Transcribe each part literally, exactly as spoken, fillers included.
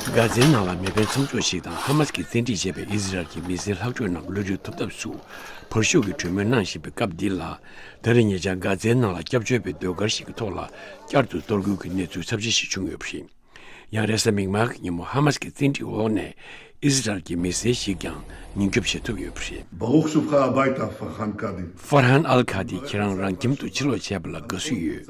གྷ་ཛའི་ནང་ལ་མེ་འཕེན་མཚམས་འཇོག་ཞིག་དང་ཧ་མ་སི་གིས་བཙན་ཁྲིད་བྱས་པའི་ཨི་ཟི་རལ་གྱི་མི་སེར་ལྷག་འཕྲོས་རྣམས་གློད་གྲོལ་ཐོབ་ཐབས་སུ་བར་ཤོག་གི་གྲོས་མོལ་གནང་བཞིན་པའི་སྐབས་འདི་ལ། ད་རེས་ཉེ་ཆར་གྷ་ཛའི་ནང་ལ་སྐྱབས་བཅོལ་བའི་ཟློས་གར་ཞིག་གི་ཐོག་ལ་བསྐྱར་དུ་གཏོར་རྒོལ་གྱི་གནས་ཚུལ་ཚབས་ཆེ་ཞིག་བྱུང་ཡོད་པ་རེད། ཡང་རེས་གཟའ་མིག་དམར་གྱི་ཉིན་མོ་ཧ་མ་སི་གི་བཙན་ཁྲིད་འོག་ནས་ཨི་ཟི་རལ་གྱི་མི་སེར་ཞིག་ཀྱང་ཉེན་སྐྱོབ་བྱེད་ཐུབ་ཡོད་པ་རེད། ברוך שובך הביתה, פרהאן קאדי. ཧྥར་ཧན་ཨལ་ཁ་དི། ཁྱེད་རང་རང་ཁྱིམ་དུ་ཕྱིར་ལོག་བྱས་པ་ལ་དགའ་བསུ་ཡོད།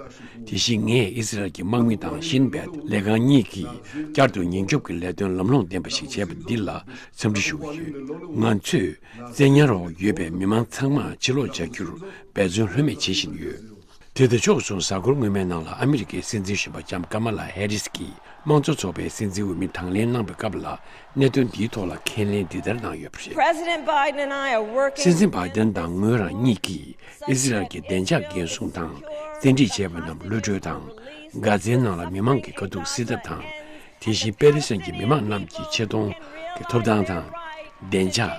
དེ་བཞིན་ངས་ཨི་ཟི་རལ་གྱི་དམག་མི་དང་ཤིན་བེད་ལས་ཁང་གཉིས་ཀྱིས་བསྐྱར་དུ་ཉེན་སྐྱོབ་ཀྱི་ལས་དོན་ལམ་ལྷོང་ལྡན་པ་ཞིག་བྱས་པ་འདི་ལ་འཚམས་འདྲི་ཞུ་གི་ཡོད། ང་ཚོས་བཙན་ཉར་འོག་ཡོད་པའི་མི་མང་ཚང་མ་ཕྱིར་ལོག་བྱ་རྒྱུར་འབད་བརྩོན་ལྷོད་མེད་བྱེད་བཞིན་ཡོད། དེ་དང་ཕྱོགས་མཚུངས། གཟའ་འཁོར་སྔོན་མའི་ནང་ལ་ཨ་མི་རི་ཀའི་སྲིད་འཛིན་གཞོན་པ་ལྕམ་ཀ་མ་ལ་ཧེ་རིས་ཀྱིས་དམངས་གཙོ་ཚོགས་པའི་སྲིད་འཛིན་འོས་མི་དང་ལེན་གནང་བའི་སྐབས་ལ། གནད་དོན་འདིའི་ཐོག་ལ་ཁས་ལེན་འདི་ལྟར་གནང་ཡོད་པ་རེད། President Biden and I are working. སྲིད་འཛིན་བྷའི་ཏན་དང་ངོས་རང་གཉིས་ཀྱིས་ཨི་ཟི་རལ་གྱི་བདེ་འཇགས་འགན་སྲུང་དང་། བཙན་ཁྲིད་བྱས་པ་རྣམས་གློད་གྲོལ་དང་། གྷ་ཛའི་ནང་ལ་མི་མང་གི་དཀའ་སྡུག་སེལ་ཐབས་དང་། དེ་བཞིན་པེ་ལེ་སི་ཐན་གྱི་མི་མང་རྣམས་ཀྱི་ཆེ་མཐོང་གི་ཐོབ་ཐང་དང་། བདེ་འཇགས།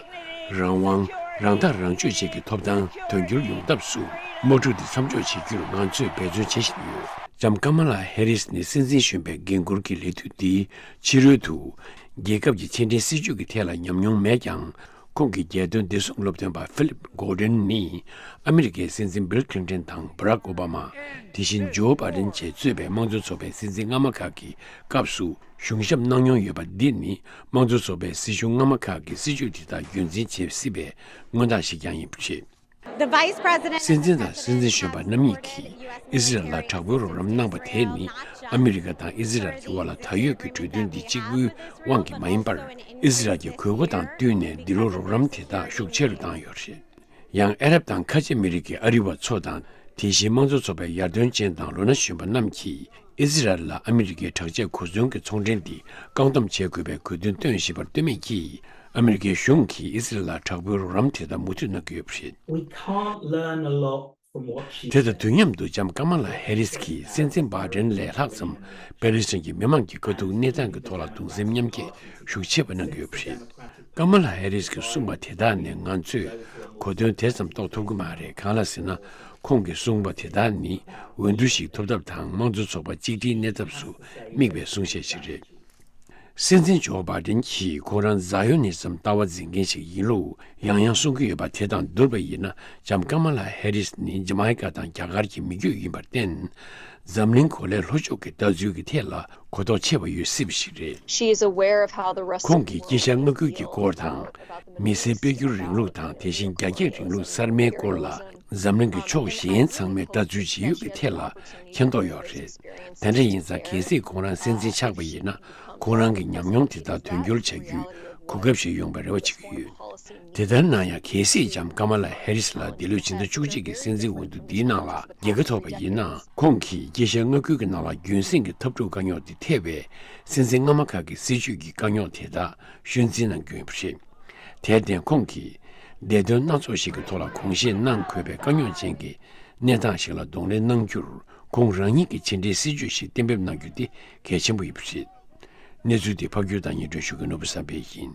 རང་དབང་། རང་ཐག་རང་གཅོད་བཅས་ཀྱི་ཐོབ་ཐང་དོན་འགྱུར་ཡོང་ཐབས་སུ་དམག་འཁྲུག་འདི་མཚམས་འཇོག་བྱེད་རྒྱུར་ང་ཚོས་འབད་བརྩོན་བྱེད་བཞིན་ཡོད། ལྕམ་ཀ་མ་ལ་ཧེ་རིས་ནི་སྲིད་འཛིན་གཞོན་པའི་འགན་འཁུར་གྱི་ལས་དུས་འདིའི་ཕྱི་རོལ་དུ། རྒྱལ་ཁབ་ཀྱི་ཕྱི་འབྲེལ་སྲིད་ཇུས་ཀྱི་ཐད་ལ་ཉམས་མྱོང་མེད་ཀྱང་། ཁོང་གིས་རྒྱལ་དོན་བདེ་སྲུང་སློབ་སྟོན་པ་ཧྥི་ལིབ་གོར་ཌོན་ནི། ཨ་མི་རི་ཀའི་སྲིད་འཛིན་བིལ་ཁི་ལིན་ཏོན་དང་བྷ་རག་ཨོ་བྷ་མ། དེ་བཞིན་ཇོ་བྷའི་ཏན་བཅས་གཙོས་པའི་དམངས་གཙོ་ཚོགས་པའི་སྲིད་འཛིན་སྔ་མ་ཁག་གི་སྐབས་སུ་གཞུང་ཞབས་གནང་མྱོང་ཡོད་པ་འདི་ནི། དམངས་གཙོ་ཚོགས་པའི་སྲིད་གཞུང་སྔ་མ་ཁག་གི་སྲིད་བྱུས་དེ་དག་རྒྱུན་འཛིན་བྱེད་སྲིད་པའི་མངོན་རྟགས་ཤིག་ཀྱང་ཡིན་པ་རེད། The Vice President སྲིད་འཛིན་དང་སྲིད་འཛིན་གཞོན་པ་རྣམ་གཉིས་ཀྱིས་ཨི་ཟི་རལ་ལ་དྲག་པོའི་རོགས་རམ་གནང་བ་དེ་ནི། ཨ་མི་རི་ཀ་དང་ཨི་ཟི་རལ་གྱི་དབར་ལ་ད་ཡོད་ཀྱི་གྲོས་མཐུན་འདི་གཅིག་པུའི་དབང་གིས་མ་ཡིན་པར། ཨི་ཟི་རལ་གྱི་དགོས་མཁོ་དང་བསྟུན་ནས་འདི་ལོ་རོགས་རམ་དེ་དག་ཤུགས་ཆེ་རུ་བཏང་ཡོད་རེད། ཡང་ཨ་རབ་དང་ཁ་ཆེ་མི་རིགས་ཀྱི་ཨ་རི་བ་ཚོ་དང་། དེ་བཞིན་དམངས་གཙོ་ཚོགས་པའི་ཡར་ཐོན་ཅན་དང་ལོ་ན་གཞོན་པ་རྣམས་ཀྱིས། ཨི་ཟི་རལ་ལ་ཨ་མི་རི་ཀའི་དྲག་ཆས་གོ་མཚོན་གྱི་ཚོང་འབྲེལ་འདི་བཀག་སྡོམ་བྱེད་དགོས་པའི་དགོས་འདུན་བཏོན་བཞིན་པར་ལྟོས་མེད་ཀྱིས། ཨ་མི་རི་ཀའི་གཞུང་གིས་ཨི་ཟི་རལ་ལ་དྲག་པོའི་རོགས་རམ་དེ་དག་མུ་མཐུད་གནང་གི་ཡོད་པ་རེད། We can't learn a lot from what she དེ་དང་དུས་མཉམ་དུ་ལྕམ་ཀ་མ་ལ་ཧེ་རིས་ཀྱིས་སྲིད་འཛིན་བྷའི་ཏན་ལས་ལྷག་ཙམ་པེ་ལེ་སི་ཐན་གྱི་མི་མང་གི་དཀའ་སྡུག་གནས་སྟངས་ཀྱི་ཐོག་ལ་གདུང་སེམས་མཉམ་སྐྱེད་ཤུགས་ཆེ་བ་གནང་གི་ཡོད་པ་རེད། ཀ་མ་ལ་ཧེ་རིས་ཀྱིས་གསུངས་པ་དེ་དག་ནི་ང་ཚོས་གོ་དོན་དེ་ཙམ་རྟོགས་ཐུབ་ཀྱི་མ་རེད། གང་ལ་ཟེར་ན། ཁོང་གིས་གསུངས་པ་དེ་དག་ནི་འོས་བསྡུ་ཞིག་ཐོབ་ཐབས་དང་དམངས་གཙོ་ཚོགས་པ་གཅིག་སྒྲིལ་གནས་ཐབས་སུ་དམིགས་པའི་གསུང་བཤད་ཞིག་རེད། སྲིད་འཛིན་ཇོ་བྷའི་ཏན་གྱིས་ཁོང་རང་འཛའ་ཡོད་ནས་ཙམ་ལྟ་བ་འཛིན་མཁན་ཞིག་ཡིན་ལུགས་ཡང་ཡང་གསུང་གི་ཡོད་པ་དེ་དང་བསྡུར་བ་ཡིན་ན། ལྕམ་ཀ་མ་ལ་ཧེ་རིས་ནི་ཇ་མའི་ཀ་དང་རྒྱ་གར་གྱི་མི་རྒྱུད་ཡིན་པར་བརྟེན། འཛམ་གླིང་གོ་ལའི་ལྷོ་ཕྱོགས་ཀྱི་ལྟ་ཚུལ་གྱི་ཐད་ལ་གོ་རྟོགས་ཆེ་བ་ཡོད་སྲིད་པ་ཞིག་རེད། She is aware of how the Russia ཁོང་གིས་དཀྱིལ་ཤར་མངའ་ཁུལ་གྱི་སྐོར་དང་། མི་སེར་སྤེལ་སྒྱུར་རིང་ལུགས་དང་། དེ་བཞིན་རྒྱ་སྐྱེད་རིང་ལུགས་གསར་མའི་སྐོར་ལ། འཛམ་གླིང་གི་ཕྱོགས་གཞན་ཚང་མས་ལྟ་ཚུལ་ཇི་ཡོད་ཀྱི་ཐད་ལ་མཁྱེན་རྟོགས་ཡོད་རེད། དེ་འདྲ་ཡིན་ཙང་གལ་སྲིད་ཁོང་རང་སྲིད་འཛིན་ཆགས་པ་ཡིན་ན། ཁོང་རང་གི་ཉམས་མྱོང་དེ་དག་དོན་འཁྱོལ་བྱ་རྒྱུའི་གོ་སྐབས་ཤིག་ཡོང་བའི་རེ་བ་བྱེད་ཀྱི་ཡོད། དེ་ལྟར་ན་ཡང་། གལ་སྲིད་ལྕམ་ཀ་མ་ལ་ཧེ་རིས་ལ་འདི་ལོའི་ཕྱི་ཟླ་བཅུ་གཅིག་གི་སྲིད་འཛིན་འོས་བསྡུ་འདིའི་ནང་ལ་རྒྱལ་ཁ་ཐོབ་པ་ཡིན་ན། ཁོང་གིས་དཀྱིལ་ཤར་མངའ་ཁུལ་གྱི་ནང་ལ་རྒྱུན་སྲིང་གི་འཐབ་འཁྲུག་དཀའ་རྙོག་དེ་ཐེ་བའི་སྲིད་འཛིན་སྔ་མ་ཁག་གི་སྲིད་བྱུས་ཀྱི་དཀའ་རྙོག་དེ་དག་ཤུལ་འཛིན་གནང་རྒྱུ་ཡིན་པ་རེད། དེར་བརྟེན་ཁོང་གིས་བདེ་དོན་སྣ་ཚོགས་ཤིག་གི་ཐོག་ལ་དགོངས་བཞེས་གནང་དགོས་པའི་དཀའ་རྙོག་ཅན་གྱི་གནས་སྟངས་ཤིག་ལ་གདོང་ལེན་གནང་རྒྱུར། ཁོང་རང་ཉིད་ཀྱི་ཕྱི་འབྲེལ་སྲིད་བྱུས་ཤིག་གཏན་འབེབས་གནང་རྒྱུ་དེ་གལ་ཆེན་པོ་ཡིན་པ་རེད། གནས་ཚུལ་དེ་ཕབ་སྒྱུར་དང་སྙན་སྒྲོན་ཞུ་མཁན་ནོར་བུ་བསམ་འཕེལ་ཡིན།